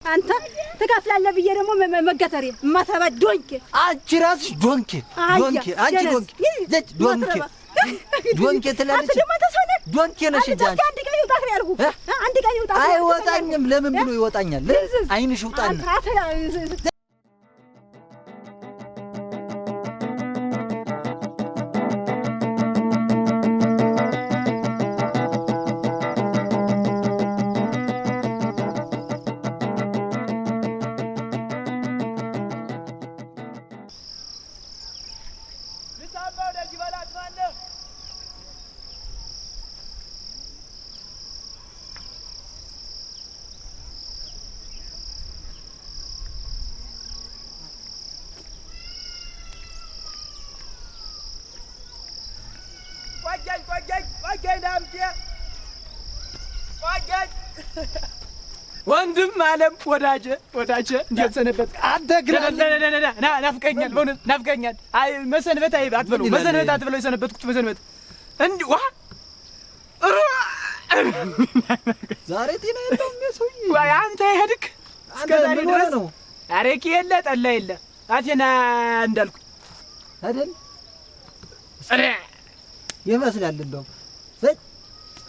አንተ ትከፍላለህ ብዬ ደግሞ መገተሬ የማትረባ donkey። አንቺ ራስሽ donkey donkey፣ አንቺ donkey donkey donkey ትላለች። Donkey ነሽ እንጂ አንቺ። አንድ ቀን ይውጣህ ነው ያልኩህ። አንድ ቀን ይውጣህ። አይወጣኝም። ለምን ብሎ ይወጣኛል? አይንሽ ይውጣና። ቆየኝ ቆየኝ ቆየኝ ዳምጤ ቆየኝ ወንድም አለም ወዳጄ ወዳጄ እንዴት ሰነበት? አንተ ግን ናፍቀኛል፣ በእውነት ናፍቀኛል። አይ መሰንበት አይ አትበለው፣ መሰንበት አትበለው። የሰነበትኩት መሰንበት እንዲህ ዋ ዛሬ ጤና የለውም ሰውዬ። ወይ አንተ ሄድክ እስከ ዛሬ ድረስ ነው። አረቄ የለ ጠላ የለ አቴና እንዳልኩኝ አይደል ይመስላል። እንደውም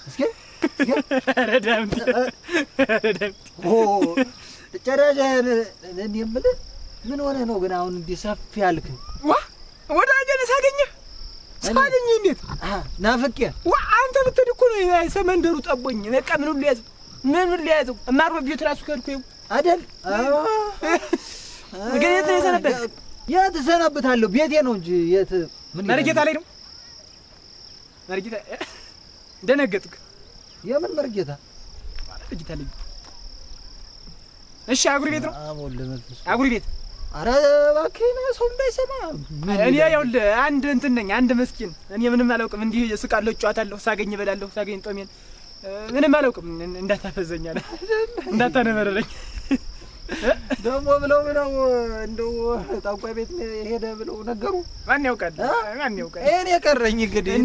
እስኪ ጭራሽ እኔ የምልህ ምን ሆነህ ነው ግን አሁን እንዲህ ሰፊ ያልክ? ዋ ወዳጄን ሳገኘህ ሳገኘህ እንዴት ናፍቄ። ዋ አንተ ብትሄድ እኮ ነው ሰመንደሩ ጠቦኝ። በቃ ምን ሁሉ ያዘው፣ ምን ሁሉ ያዘው። እማርበ ቤት እራሱ ከሄድኩ ይኸው አይደል። ግን የት ነው የሰነበትክ? የት እሰነብታለሁ? ቤቴ ነው እንጂ የት። ምን መርጌታ ላይ ነው? መርጌታ ደነገጥክ። የምን መርጌታ? መርጌታ ላይ። እሺ አጉሪ ቤት ነው። አጉሪ ቤት። ኧረ እባክህን ሰው እንዳይሰማ። እኔ ይኸውልህ አንድ እንትን ነኝ፣ አንድ መስኪን። እኔ ምንም አላውቅም። እንዲህ እስቃለሁ፣ እጫወታለሁ፣ ሳገኝ እበላለሁ፣ ሳገኝ ጦሜን ምንም አላውቅም። እንዳታፈዘኝ አለ እንዳታነበረረኝ ደግሞ ብለው ብለው እንደው ጠንቋይ ቤት ሄደ ብለው ነገሩ። ማን ያውቃል? ማን ያውቃል? እኔ ቀረኝ እንግዲህ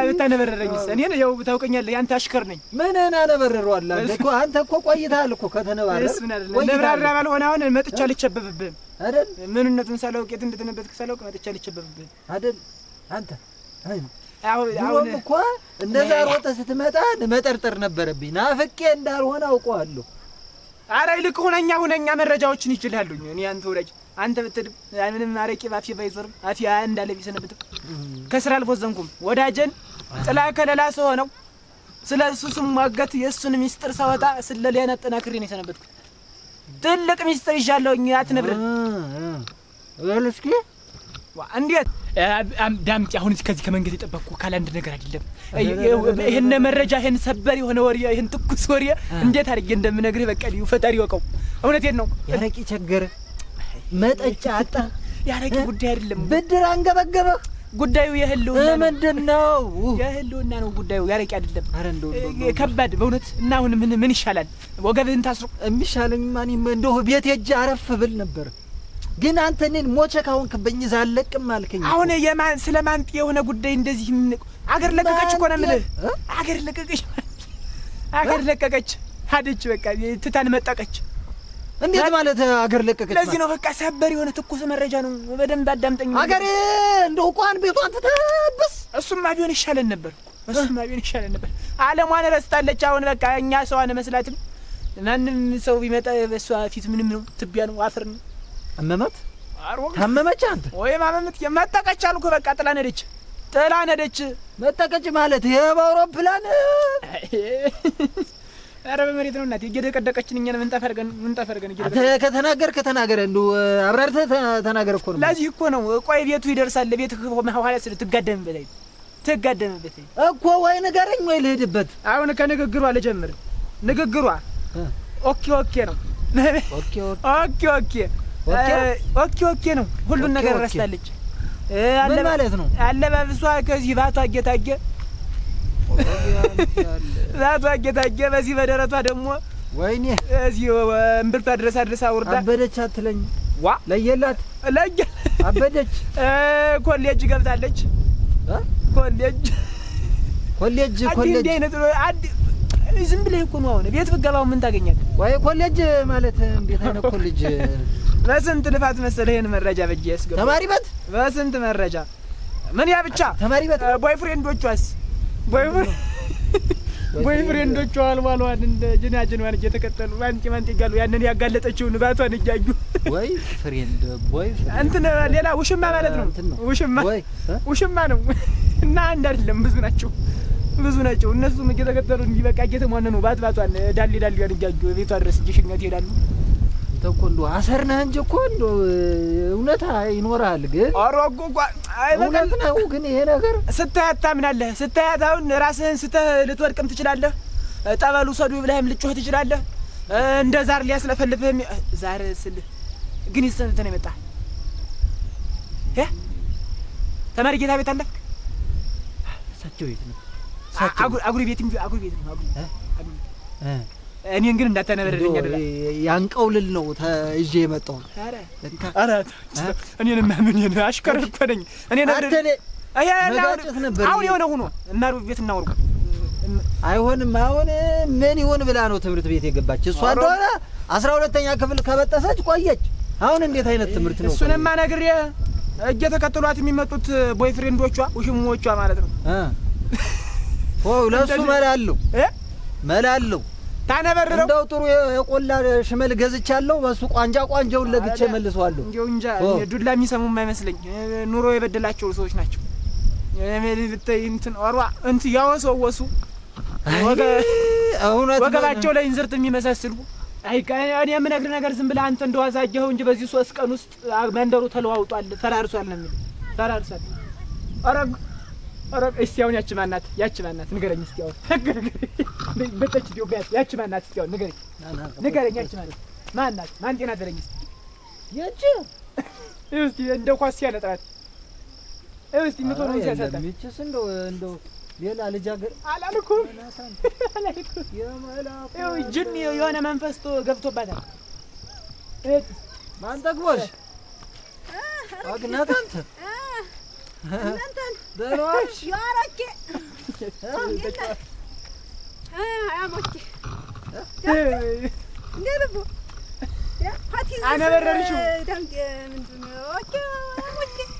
ብታነበረረኝስ? እኔን ያው ታውቀኛለህ፣ ያንተ አሽከር ነኝ። ምን አነበረረዋለሁ? አንተ እኮ አንተ እኮ ቆይተሃል እኮ ከተነባረር። ነብራራ ባልሆነ አሁን መጥቻ አልቸበብብህም አይደል? ምንነቱን ሳላውቅ የት እንደተነበትክ ሳላውቅ መጥቻ አልቸበብብህም አይደል? አንተ ድሮም እኮ እንደዛ ሮጠህ ስትመጣ መጠርጠር ነበረብኝ። ናፍቄ እንዳልሆነ አውቀዋለሁ። አረ ይልቅ ሁነኛ ሁነኛ መረጃዎችን ይችላሉኝ። እኔ አንተ ወዳጅ አንተ ብትድም ምንም አረቄ ባፌ ባይዞርም አፌ እንዳለ ቢሰነብትም ከስራ አልቦዘንኩም። ወዳጀን ጥላ ከለላ ሰው ሆነው ስለ እሱ ስሟገት የእሱን ሚስጥር ሳወጣ ስለሌን አጠናክሬ ነው የሰነበትኩት። ትልቅ ሚስጥር ይዣለሁኝ። አትነብረን በል እስኪ እንዴት ዳምጤ፣ አሁን ከዚህ ከመንገድ የጠበቅኩ ካለ አንድ ነገር አይደለም። ይህን መረጃ ይህን ሰበር የሆነ ወሬ ይህን ትኩስ ወሬ እንዴት አድርጌ እንደምነግርህ በቃ ልዩ ፈጣሪ ይወቀው። እውነቴን ነው። ያረቂ ቸገረ፣ መጠጫ አጣ። ያረቂ ጉዳይ አይደለም። ብድር አንገበገበህ። ጉዳዩ የህልውና ነው። ምንድን ነው? የህልውና ነው ጉዳዩ፣ ያረቂ አይደለም። ኧረ እንደው ከባድ በእውነት። እና አሁን ምን ምን ይሻላል? ወገብህን ታስሮ የሚሻለኝማ እኔም እንደው ቤት ሄጄ አረፍ ብል ነበር። ግን አንተ እኔን ሞቸ ካሆንክብኝ ይዘህ አልለቅም አልከኝ። አሁን የማን ስለ ማንጤ የሆነ ጉዳይ እንደዚህ አገር ለቀቀች እኮ ነው የምልህ። አገር ለቀቀች፣ አገር ለቀቀች፣ ሀደች፣ በቃ ትታን መጠቀች። እንዴት ማለት አገር ለቀቀች? ለዚህ ነው በቃ ሰበር የሆነ ትኩስ መረጃ ነው። በደንብ አዳምጠኝ። አገር እንደው እንኳን ቤቷን ትተብስ። እሱማ ቢሆን ይሻለን ነበር፣ እሱማ ቢሆን ይሻለን ነበር። አለሟን ረስታለች። አሁን በቃ እኛ ሰዋን መስላትም ማንም ሰው ቢመጣ በእሷ ፊት ምንም ነው፣ ትቢያ ነው፣ አፈር ነው። አመመት ታመመች። አንተ ወይ ማመመት የመጠቀች አልኩህ። በቃ ጥላ ነደች፣ ጥላ ነደች። መጠቀች ማለት ይሄ በአውሮፕላን? ኧረ በመሬት ነው እናቴ። እየደቀደቀችን እኛን ምንጣፍ አድርገን ምንጣፍ አድርገን አንተ ከተናገር ከተናገረ እንደው አብራርተህ ተናገር እኮ ነው። ለዚህ እኮ ነው። ቆይ ቤቱ ይደርሳል። ቤትህ ኋላ ስል ትጋደምበት አይደል? ትጋደምበት እኮ ወይ ንገረኝ ወይ ልሂድበት። አሁን ከንግግሯ ልጀምር። ንግግሯ okay okay ነው። okay okay okay okay okay ነው። ሁሉን ነገር ረስታለች። ምን ማለት ነው? አለባበሷ ከዚህ ባቷ እየታየ ባቷ እየታየ በዚህ በደረቷ ደግሞ ወይኔ እዚህ እምብርቷ ድረስ አድረሳ ውርዳ አበደች አትለኝ። ዋ ለየላት ለየ አበደች። ኮሌጅ ገብታለች። ኮሌጅ ኮሌጅ ኮሌጅ እንዲህ አይነት ዝም ብለህ እኮ ነው። አሁን ቤት ብትገባው ምን ታገኛለህ? ወይ ኮሌጅ ማለት እንዴት አይነት ኮሌጅ? በስንት ልፋት መሰለህ ይሄን መረጃ በእጄ ያስገባው። ተማሪ ቤት በስንት መረጃ ምን ያ ብቻ ተማሪ ቤት boyfriend ኦቿስ boyfriend ኦቿ አልዋሏን እንደ ጅናጅንዋን እየተከተሉ ማንጤ ማንጤ እያሉ ያንን ያጋለጠችውን ባቷን እያዩ ወይ friend boy እንትን ሌላ ውሽማ ማለት ነው። ውሽማ ውሽማ ነው እና አንድ አይደለም፣ ብዙ ናቸው ብዙ ናቸው። እነሱም እየተከተሉ እንዲህ በቃ እየተሟነኑ ባት ባቷን ዳሌ ዳሌዋን እያዩ ቤቷ ድረስ እየሸኟት ይሄዳሉ። አንተ እኮ እንደው አሰር ነህ እንጂ እኮ እንደው እውነት ይኖርሃል። ግን እውነት ነው ግን ይሄ ነገር ስታያት ታምናለህ። ስታያት አሁን ራስህን ስተህ ልትወድቅም ትችላለህ። ጠበሉ ሰዱ ብለህም ልጮህ ትችላለህ። እንደ ዛር ሊያስለፈልፍህም ዛር ስልህ ግን ይሰንተ ነው የመጣ ተማሪ ጌታ ቤት አለፍክ? እሳቸው ቤት ነው። አጉሪ ቤት እንጂ አጉሪ ቤት ነው። አጉሪ እኔን ግን እንዳታነበረኝ አይደለ? ያንቀውልል ነው ተይዤ የመጣው። ኧረ ኧረ እኔንማ ምን አሽከር እኮ ነኝ እኔ ነበር። አሁን የሆነ ሆኖ እማሩ ቤት እናወርቁ አይሆንም። አሁን ምን ይሁን ብላ ነው ትምህርት ቤት የገባች እሷ እንደሆነ 12ኛ ክፍል ከበጠሰች ቆየች። አሁን እንዴት አይነት ትምህርት ነው? እሱንማ ነግሬህ እየተከተሏት የሚመጡት boyfriend ኦቿ ውሽሞቿ ማለት ነው። ኦ ለሱ መላለው መላለው ታነበርረው እንደው ጥሩ የቆላ ሽመል ገዝቻለሁ። በሱ ቋንጃ ቋንጃውን ለግቼ መልሰዋለሁ። እንደው እንጃ ዱላ የሚሰሙ የማይመስለኝ ኑሮ የበደላቸው ሰዎች ናቸው። ብታይ እንትን ኦሯ እንትን ያወሰወሱ ወገባቸው ላይ እንዝርት የሚመሳስሉ። አይ እኔ የምነግርህ ነገር ዝም ብለህ አንተ እንደዋዛጀኸው እንጂ በዚህ 3 ቀን ውስጥ መንደሩ ተለዋውጧል፣ ፈራርሷል ነው የሚለው። ፈራርሷል። ኧረ ኧረ እስቲ አሁን ያቺ ማናት? ያቺ ማናት ንገረኝ እስቲ አሁን። በጠች ኢትዮጵያ ያቺ ማናት? እስቲ አሁን ንገረኝ፣ ንገረኝ። ያቺ ማናት? ማናት? ማን ጤና በለኝ እስቲ። ያቺ እስቲ እንደ ኳስ ሲያነጥራት እስቲ የምትሆነውን ሲያሳጣት ይቺስ እንደው እንደው ሌላ ልጅ አገር አላልኩም አላልኩም። ይኸው ጅን የሆነ መንፈስ ገብቶባታል። ማን ጠግቦሽ አግናት አንተ ደህና ዋልሽ? አነበረርሽው።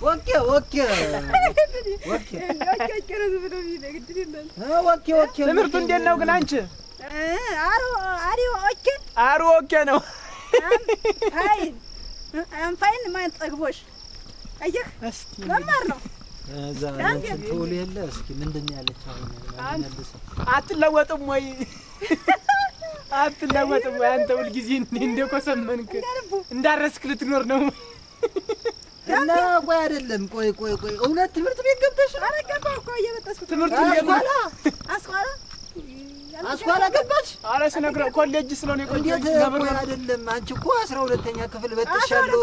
okay okay okay okay። ትምህርቱ እንዴት ነው ግን አንቺ? አሩ okay ነው። fine I'm fine። ማን ጠግቦሽ? አየህ መማር ነው። እዛ ትውል የለ እስኪ ምንድን ነው ያለች አሁን? አትለወጥም ወይ አትለወጥም ወይ አንተ? ሁልጊዜ እንደኮሰመንክ እንዳረስክ ልትኖር ነው። እና ቆይ አይደለም፣ ቆይ ቆይ ቆይ፣ እውነት ትምህርት ቤት ገብተሽ? ኧረ ገባሁ እኮ እየበጠስኩት። ትምህርቱ አስኳላ አስኳላ ገባች? ኧረ ስነግረው ኮሌጅ ስለሆነ የቆየሁት። እንዴት? ቆይ አይደለም፣ አንቺ እኮ 12ኛ ክፍል በጥሻለሁ።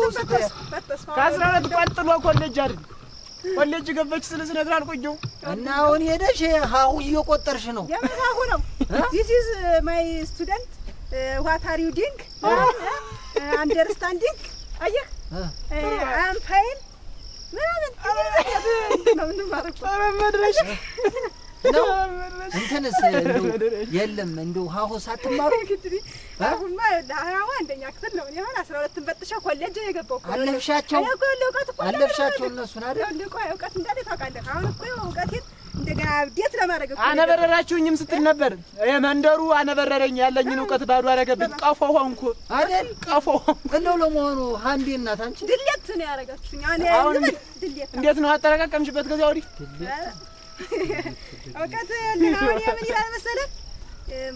ከ12 ቀጥሎ ኮሌጅ አይደል? ኮሌጅ ገባች ስል ስነግርህ አልቆየሁም። እና አሁን ሄደሽ ሀሁ እየቆጠርሽ ነው? የምን ሀሁ ነው? This is my student what are you doing understanding። አየህ I'm fine ምናምን ነው የምንማረው እኮ። ኧረ መድረሽ ነው እንትንስ እንደው የለም እንደው ሀሁ ሳትማሩ አሁንማ ሀሁ አንደኛ ክፍል ነው። እኔ አሁን 12ን በጥሻ ኮሌጅ ነው የገባው እኮ። አለፍሻቸው? እኔ እኮ እውቀት እኮ አለፍሻቸው እነሱን አይደል? ይኸውልህ እኮ እውቀት እንዳለ ታውቃለህ። አሁን እኮ እውቀቴን እንደገና update ለማድረግ እኮ አነበረራችሁኝም ስትል ነበር። የመንደሩ አነበረረኝ፣ ያለኝን እውቀት ባዶ አደረገብኝ። ቀፎ ሆንኩ አይደል? ቀፎ ሆንኩ። እንደው ለመሆኑ እንዴት ናት አንቺ? delete ነው ያደረጋችሁኝ። አሁን እንዴት ነው አጠረቃቀምሽበት ከዚያ ወዲህ? እውቀት አሁን የምን ይላል መሰለህ?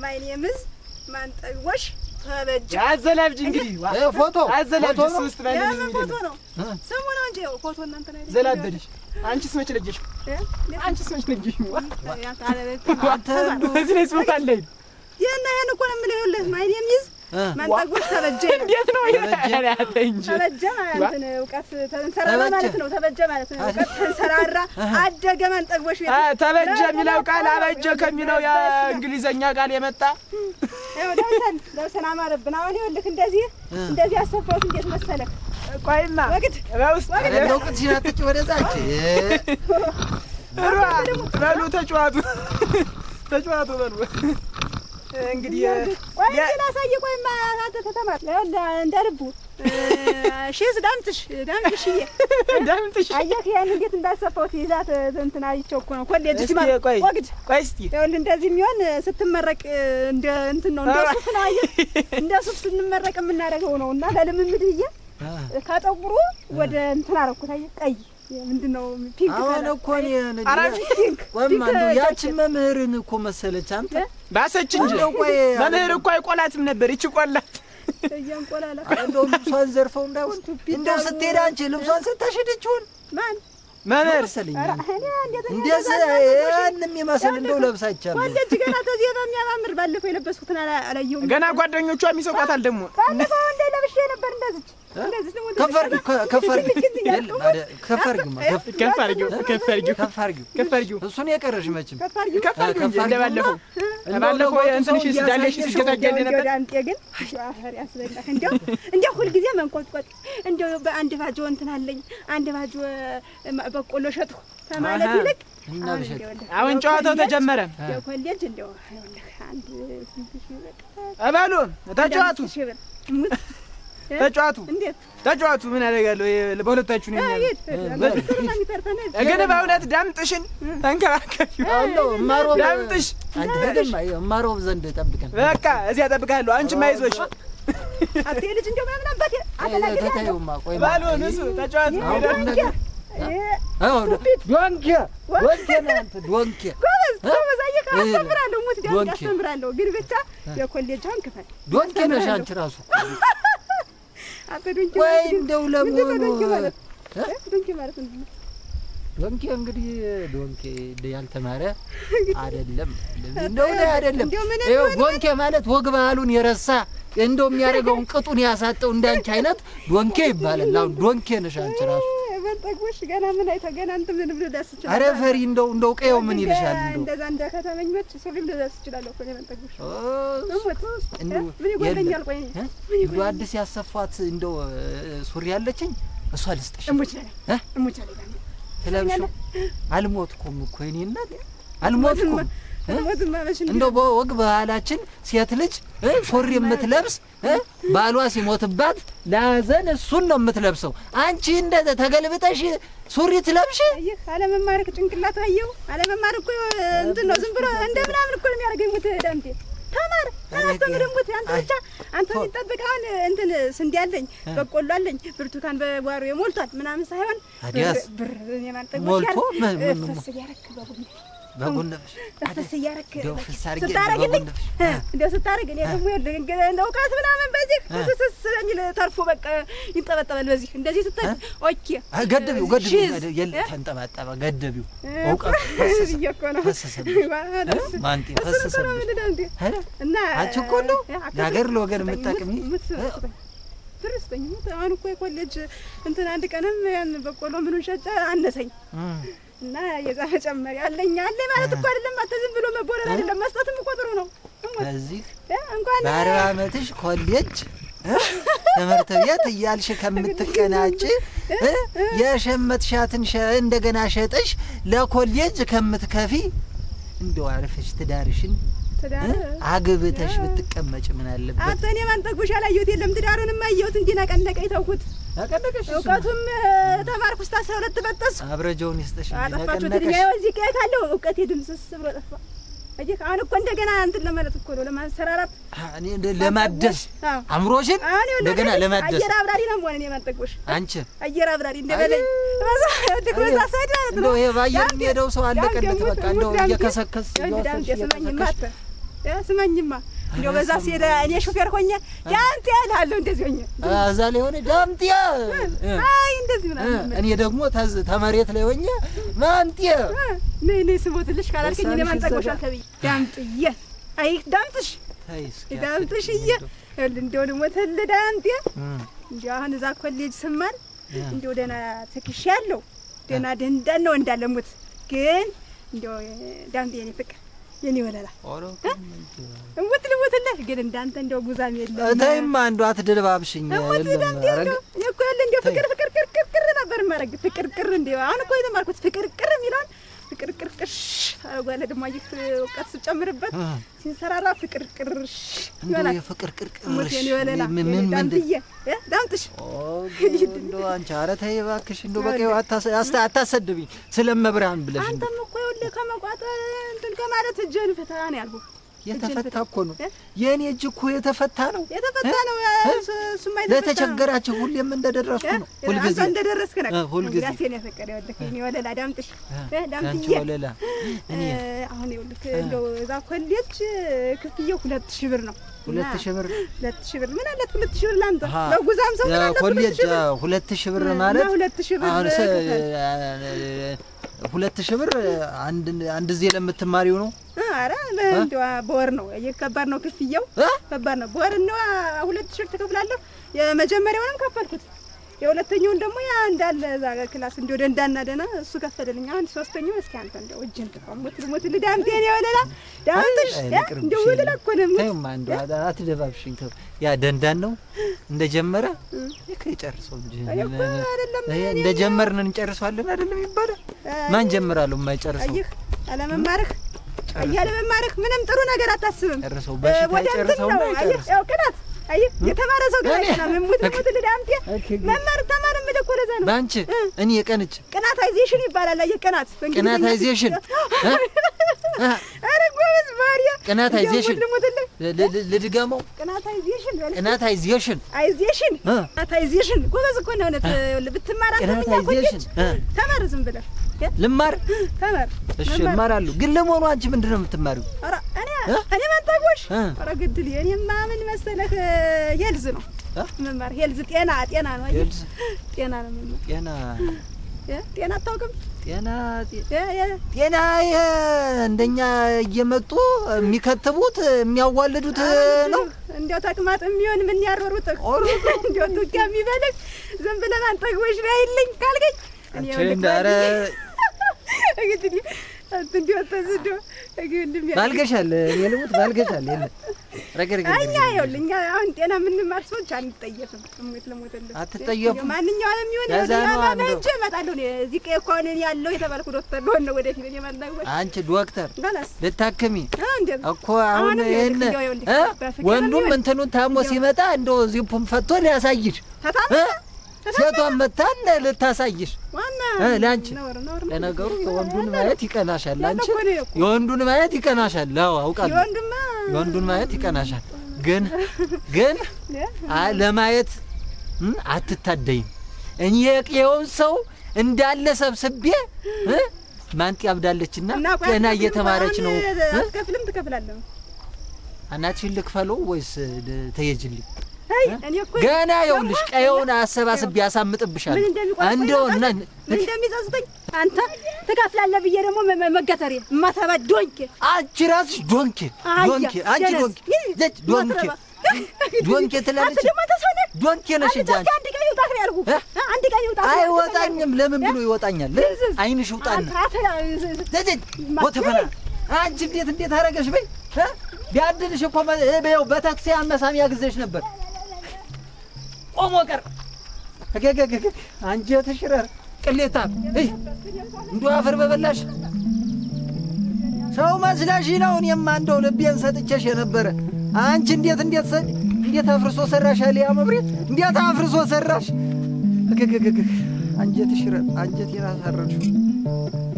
my name is ማንጠግቦሽ ተበጀ። አዘላብጅ እንግዲህ ፎቶ አዘላብጅ ሶስት ፎቶ ነው ስሙ ነው እንጂ ፎቶ እናንተ ላይ ዘላበድሽ። አንቺስ መች ለየሽ? አንቺስ መች ለየሽ? አንተ እዚህ ላይ ጽሑፍ አለ። ይሄን ይሄን እኮ ነው የምልህ። ይኸውልህ my name is ማንጠግቦሽ ተበጀ። እንዴት ነው እንጂ ተበጀ ማለት ነው እውቀት ተንሰራራ ማለት ነው። ተበጀ ማለት ነው እውቀት ተንሰራራ አደገ። ማንጠግቦሽ ቤት ተበጀ የሚለው ቃል አበጀ ከሚለው የእንግሊዘኛ ቃል የመጣ ይኸው ለብሰን ለብሰን አማረብን። አሁን ይኸውልህ እንደዚህ እንደዚህ አሰፋሁት። እንዴት መሰለህ? ቆይማ ወግድ በውስጥ እንደው ቅጥሽን አትጪ ወደዛ አንቺ በሉ ተጫዋቱ ተጫዋቱ በሉ። እንግዲህ ቆይ ላሳይህ። ቆይማ አንተ ተተማር እንደ ልቡ ሺዝ ዳምጥሽ ዳምጥሽዬ ዳምጥሽ አየህ ያን እንዴት እንዳሰፋሁት ይዛት እንትን አይቼው እኮ ነው ኮሌጅ ሲማር ወግድ ቆይ እስቲ ይኸውልህ እንደዚህ የሚሆን ስትመረቅ እንደ እንትን ነው እንደ ሱፍ ነው አየህ እንደ ሱፍ ስንመረቅ የምናደርገው ነው እና ለልምምድ ብዬ ከጠቁሩ ወደ እንትን አደረኩት አየህ ቀይ ምንድን ነው pink አሁን እኮ እኔ ቆይማ እንደው ያችን መምህርን እኮ መሰለች አንተ ባሰች እንጂ መምህር እኮ አይቆላትም ነበር ይቺ ቆላት እያንቆላላ እንደው ልብሷን ዘርፈው እንዳይሆን እንደው ስትሄድ አንቺ ልብሷን ስታሸደችውን ማን መምህር መሰለኝ እንደዚህ ያን የሚመስል እንደው ለብሳ አይቻለሁ። ኮሌጅ ገና ተዚህ በሚያማምር ባለፈው የለበስኩትን አላየሁም። ገና ጓደኞቿ የሚሰቋታል ደግሞ ባለፈው እንደ ለብሼ ነበር እንደዚች እንደዚህ ደግሞ ከፍ አድርጊው ከፍ አድርጊው ከፍ አድርጊው ከፍ አድርጊው ከፍ አድርጊው ከፍ አድርጊው እሱን የቀረሽ መቼም ከፍ አድርጊው ከፍ አድርጊው እንጂ እንደባለፈው ባለፈው እንትንሽ ዳሌሽ ሲገዛጃል ነበር። ዳምጤ ግን አፈር ያስበላህ። እንደው እንደው ሁልጊዜ መንቆጥቆጥ እንደው በአንድ ባጆ እንትን አለኝ አንድ ባጆ በቆሎ ሸጥኩ ከማለት ይልቅ አሁን ጨዋታው ተጀመረ። የኮሌጅ እንደው ይኸውልህ አንድ ስንት ሺህ ብር እበሉ ተጫዋቱ ተጫዋቱ ተጫዋቱ ምን አደርጋለሁ? በሁለታችሁ ነው ግን በእውነት ዳምጥሽን ተንከባከቢው። ዳምጥሽ እማሮብ ዘንድ ጠብቀን በቃ እዚያ እጠብቅሃለሁ። አንቺም አይዞሽ አብቴ ልጅ እንደው ምናምን አባቴ በሉ ንሱ ተጫዋቱ ዶንኬ ዶንኬ ናንተ ዶንኬ ጎበዝ ጎበዝ። አየህ አስተምራለሁ፣ ሙት ዳምጤ አስተምራለሁ። ግን ብቻ የኮሌጅ አሁን ክፈል። ዶንኬ ነሽ አንቺ እራሱ አንተ ዶንኬ ወይ እንደው ለመሆኑ ዶንኬ ማለት ምንድን ነው? ዶንኬ እንግዲህ ዶንኬ ያልተማረ አይደለም፣ እንደው አይደለም። ይኸው ዶንኬ ማለት ወግ ባህሉን የረሳ እንደው የሚያደርገውን ቅጡን ያሳጠው እንዳንቺ አይነት ዶንኬ ይባላል። አሁን ዶንኬ ነሽ አንቺ ራሱ። በልጠግቦሽ ገና ምን አይተህ ገና እንትን ምንም ልደርስ እችላለሁ። ኧረ ፈሪ እንደው እንደው ቀየው ምን ይልሻል? እንደው እንደዛ እንደ ከተመኞች ሱሪም ልደርስ እችላለሁ እኮ እኔ በልጠግቦሽ። ምን ይጎለኛል? ቆይ እንደው አዲስ ያሰፏት እንደው ሱሪ ያለችኝ እሷ ልስጥሽ። እሙች ላይ እሙች ላይ ትለብሺው። አልሞትኩም እኮ የእኔ እናት አልሞትኩም። እንደው በወግ ባህላችን ሴት ልጅ ሱሪ የምትለብስ ባሏ ሲሞትባት ለሀዘን እሱን ነው የምትለብሰው። አንቺ እንደ ተገልብጠሽ ሱሪ ትለብሽ? ይህ አለመማርክ ጭንቅላት አየው። አለመማር እኮ እንትን ነው፣ ዝም ብሎ እንደ ምናምን እኮ ነው የሚያደርገኝ። ሙት ዳምጤ ተማር አላስተምርም። ሙት አንተ ብቻ አንተ የሚጠብቅ አሁን እንትን ስንዴ አለኝ፣ በቆሎ አለኝ፣ ብርቱካን በጓሮዬ ሞልቷል ምናምን ሳይሆን ብር ሞልቶ ፈስ እያደረክ በቡና በጎንፍሽ ፍስ እያደረክ ስታረግልኝ እንደው ስታረግ እኔ ደግሞ እንደ እውቀት ምናምን በዚህ ፍስስስ ስለሚል ተርፎ በቃ ይንጠበጠባል። በዚህ እንደዚህ ስትል okay ገደቢው ገደቢው የለ ተንጠባጠበ ገደቢው እውቀቱ ፈሰሰ እኮ ነው ማንጤ ፈሰሰብሽ። እና አንቺ እኮ እንደው ለሀገር ለወገን የምትጠቅሚ ብር ስጠኝ። አሁን እኮ የኮሌጅ እንትን አንድ ቀንም ያን በቆሎ ምኑን ሸጬ አነሰኝ እና የዛ መጨመሪያ አለኝ አለ ማለት እኮ አይደለም። አንተ ዝም ብሎ መቦረር አይደለም፣ መስጠትም እኮ ጥሩ ነው። በዚህ እንኳን በ40 ዓመትሽ ኮሌጅ ትምህርት ቤት እያልሽ ከምትቀናጭ የሸመትሻትን እንደገና ሸጠሽ ለኮሌጅ ከምትከፊ እንደው አርፈሽ ትዳርሽን አግብተሽ ብትቀመጭ ምን አለበት? አንተ እኔ ማን ጠግቦሽ አላየሁት የለም። ትዳሩንም አየሁት እንዲህ ነቀነቀኝ ተውኩት። ነቀነቀሽ? እውቀቱም ተማርኩ እስከ 12 በጠስኩ። አብረጀውን ይስጥሽ። አጠፋችሁት። እድሜ እዚህ ቀየት አለው እውቀቴ ድምስስ ብሎ ጠፋ። አየህ አሁን እኮ እንደገና እንትን ለማለት እኮ ነው ለማንሰራራት፣ እኔ ለማደስ አእምሮሽን እንደገና ለማደስ። አየር አብራሪ ነው የምሆን እኔ ማን ጠግቦሽ። አንቺ አየር አብራሪ እንደበለኝ በዛ በዛ side ማለት ነው። እንደው ይሄ ባየር የሚሄደው ሰው አለቀለት በቃ። እንደው እየከሰከስ ስመኝማ ስመኝማ እንደው በዛ ሲሄድ እኔ ሹፌር ሆኜ ዳምጤ እልሃለሁ። እንደዚህ ሆኜ እዛ ላይ ሆነ ዳምጤ፣ አይ እንደዚህ ምናምን። እኔ ደግሞ ተመሬት ላይ ሆኜ ማንጤ ነይ ነይ ስሞትልሽ ካላልከኝ እኔ ማን ጠግቦሻል ተብዬ ዳምጥዬ፣ አይ ዳምጥሽ፣ ዳምጥሽዬ፣ እንደው ልሞትልህ ዳምጤ። እንደው አሁን እዛ ኮሌጅ ስማር እንደው ደህና ትከሻ ያለው ደህና ደንዳን ነው እንዳለሙት ግን እንደው ዳምጤ የኔ ፍቅር የኔ ወለላ እሙት ልሙትልህ ግን እንዳንተ እንደው ጉዛም የለም። ተይማ እንደው አትደለባብሽኝ። እሙት ዳምጤ እንደው እኔ እኮ ያለ እንደው ፍቅር ፍቅር ቅር ቅር ነበር የማደርግ ፍቅር ቅር እንደው አሁን እኮ የተማርኩት ፍቅር ቅር የሚለውን ፍቅርቅርቅርሽ ታደርጓለህ። ደግሞ አየህ እውቀት ስጨምርበት ሲንሰራራ ፍቅርቅርሽ እንደው ይሆናል። የፍቅርቅርቅርሽ ሞቴን ይወለላ ምን ምን ምንድን ዳምጥዬ ዳምጥሽ እንደው አንቺ ኧረ ተይ እባክሽ እንደው በቃ አታሰድብኝ ስለመብርሃን ብለሽ እንደው አንተም እኮ ይኸውልህ ከመቋጠር እንትን ከማለት እጅህን ፍታ ነው ያልኩህ። የተፈታ እኮ ነው የእኔ እጅ እኮ የተፈታ ነው። የተፈታ ነው። እሱማ የተፈታ ነው። ለተቸገራችሁ ሁሌም እንደደረስኩ ነው። ሁልጊዜ አንተ እንደደረስክ ነህ። ሁልጊዜ። ራሴን ያፈቀደ ይኸውልህ የእኔ ወለላ ዳምጥሽ አንቺ ዳምጥዬ ወለላ እኔ አሁን ይኸውልህ እንደው እዛ ኮሌጅ ክፍያው 2000 ብር ነው። 2000 ብር 2000 ብር ምን አላት? 2000 ብር ለአንተ ለጉዛም ሰው ምን አላት? ኮሌጅ 2000 ብር ማለት 2000 ብር አሁን 2000 ብር አንድ አንድ ጊዜ ለምትማሪው ነው። ኧረ እንደው በወር ነው። ከባድ ነው ክፍያው፣ ከባድ ነው። በወር ነው 2000 ብር ትከፍላለህ። የመጀመሪያውንም ከፈልኩት፣ የሁለተኛውን ደግሞ ያ እንዳለ እዛ class እንደው ደንዳና ደህና እሱ ከፈለልኝ። አሁን ሶስተኛውን እስኪ አንተ እንደው እጅህን ትፋው ሞት ሞት ልዳምጤ ነው ወለላ ዳምጥሽ እንደው ወለላ እኮ ነው። ተይውማ እንደው አትደባብሽኝ። ተው ያ ደንዳን ነው እንደጀመረ ይከ ይጨርሰው እንጂ እንደጀመርን እንጨርሰዋለን አይደለም ይባላል። ማን ጀምራለሁ የማይጨርሰው? አየህ አለመማርህ አለመማርህ ምንም ጥሩ ነገር አታስብም። ጨርሰው በሽታ ይጨርሰው ነው። አየህ ያው ቅናት አየህ የተማረ ሰው ግን አይቀናም። ሙት ሙት ልዳምጤ መማር ተማር የምልህ እኮ ለዛ ነው። ባንቺ እኔ የቀንች ቅናታይዜሽን ይባላል። አየህ ቅናት ቅናታይዜሽን። ኧረ ጎበዝ ማርያም ቅናታይዜሽን ልድገመው። ቅናታይዜሽን ቅናታይዜሽን አይዜሽን ቅናታይዜሽን ጎበዝ እኮ ነው። እውነት ብትማር አንተም እኛ ኮሌጅ ተማር፣ ዝም ብለህ ልማር ተማር። እሺ እማራለሁ። ግን ለመሆኑ አንቺ ምንድን ነው የምትማሪው? ኧረ እኔ እኔ ማንታጎሽ ኧረ ግድል እኔማ ምን መሰለህ health ነው መማር። health ጤና ጤና ነው። health ጤና ነው መማር። ጤና ጤና አታውቅም? ጤና ጤና እንደኛ እየመጡ የሚከትቡት የሚያዋልዱት ነው። እንዲያው ተቅማጥ የሚሆን ምን ያሮሩጥህ እንዲያው ቱካ የሚበልህ ዝም ብለህ ማንጠግቦሽ ነው አይልኝ ካልከኝ እኔ እንግዲህ እንዲያው ተዝዶ ባልገሻል እኔ ልሙት ባልገሻል። የለ እኛ ይኸውልህ እኛ አሁን ጤና የምንማር ሰዎች አንጠየፍም። እሞት ልሞትልህ አትጠየፉም። ማንኛውንም ይሁን ሄጄ እመጣለሁ። እኔ እዚህ ቀይ እኮ አሁን እኔ ያለሁ የተባልኩ ዶክተር ልሆን ነው ወደፊት። እኔ ማናወቅ አንቺ ዶክተር ልታክሚ እኮ አሁን ይሄን ወንዱም እንትኑን ታሞ ሲመጣ እንደው ዚፑን ፈቶ ሊያሳይሽ ሴቷን መታን ልታሳይሽ ለአንቺ። ለነገሩ የወንዱን ማየት ይቀናሻል። አንቺ የወንዱን ማየት ይቀናሻል። አዎ አውቃለሁ፣ የወንዱን ማየት ይቀናሻል። ግን ግን ለማየት አትታደይም። እኔ የቅየውን ሰው እንዳለ ሰብስቤ ማንጤ አብዳለችና ጤና እየተማረች ነው። አትከፍልም? ትከፍላለህ። አናትሽን ልክፈለው ወይስ ተየጅልኝ? ገና ይኸውልሽ ቀየውን አሰባስቤ አሳምጥብሻለሁ። እንደው ምን እንደሚጸጽተኝ አንተ ትከፍላለህ ብዬ ደግሞ መገተሬ የማትረባ donkey። አንቺ ራስሽ donkey donkey፣ አንቺ donkey donkey donkey ትላለች። donkey ነሽ እንጂ አንቺ። አንድ ቀን ይውጣህ ነው ያልኩህ። አንድ ቀን ይውጣህ። አይወጣኝም። ለምን ብሎ ይወጣኛል? ዓይንሽ ይውጣና ወተፈና። አንቺ እንዴት እንዴት አደረገሽ? በይ ቢያድልሽ እኮ ይኸው በታክሲ አመሳሚያ ጊዜሽ ነበር። ቆሞ ቀር አንጀትሽ ረር ቅሌታ እንደው አፈር በበላሽ ሰው መስለሽ ነው። እኔማ እንደው ልቤን ሰጥቼሽ የነበረ አንቺ እንዴት እንዴት እንዴት አፍርሶ ሰራሽ? አለ ያ መብሬት እንዴት አፍርሶ ሰራሽ? አንጀትሽ ረር አንጀቴን አሳረርሽው።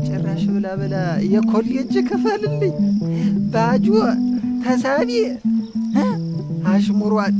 ጭራሽ ብላ ብላ የኮሌጅ ክፈልልኝ ባጆ ተሳቢ አሽሙሯን